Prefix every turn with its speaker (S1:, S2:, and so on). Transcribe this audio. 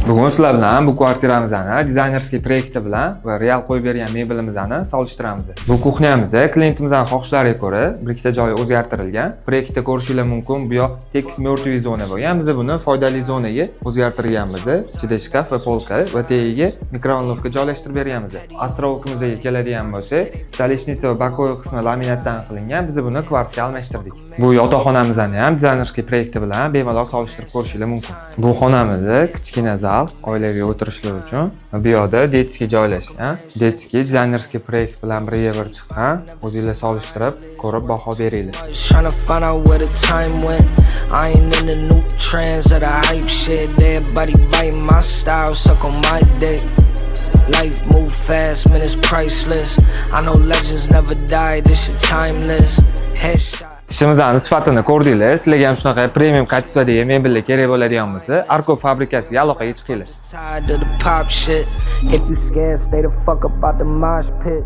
S1: Bugun sizlar bilan bu kvartiramizni дизайнерский proyekti bilan va real qo'yib bergan mebelimizni solishtiramiz. Bu кухня miz klientimizning xohishlariga ko'ra bir ikkita joyi o'zgartirilgan. Proyektda ko'rishinglar mumkin, bu yoq tekis мертвый zona bo'lgan. Biz buni foydali zonaga o'zgartirganmiz. Ichida shkaf va polka va tagiga микроволновка joylashtirib berganmiz. Островок imizga keladigan bo'lsak, столешница va боковой qismi laminatdan qilingan. Biz buni kvarsga almashtirdik. Bu yotoqxonamizni ham дизайнерский proyekti bilan bemalol solishtirib ko'rishinglar mumkin. Bu xonamizda kichkina zal, oilaviy o'tirishlar uchun. Bu yoqda детский joylashgan. Детский дизайнерский proyekt bilan birga bir chiqqan. O'zinglar solishtirib ko'rib baho beringlar.
S2: Tryna find out where the time went. I ain't in the new trends or the hype shit. Everybody bite my style, suck on my dick. Life move fast, man, it's priceless. I know legends never die, this shit timeless. Headshot.
S1: Ishimizni sifatini ko'rdinglar. Sizlarga ham shunaqa premium качество dagi mebellar kerak bo'ladigan bo'lsa, Arko fabrikasiga aloqaga chiqinglar.
S2: Just tired of the pop shit. If you scared, stay the fuck up out the mosh pit.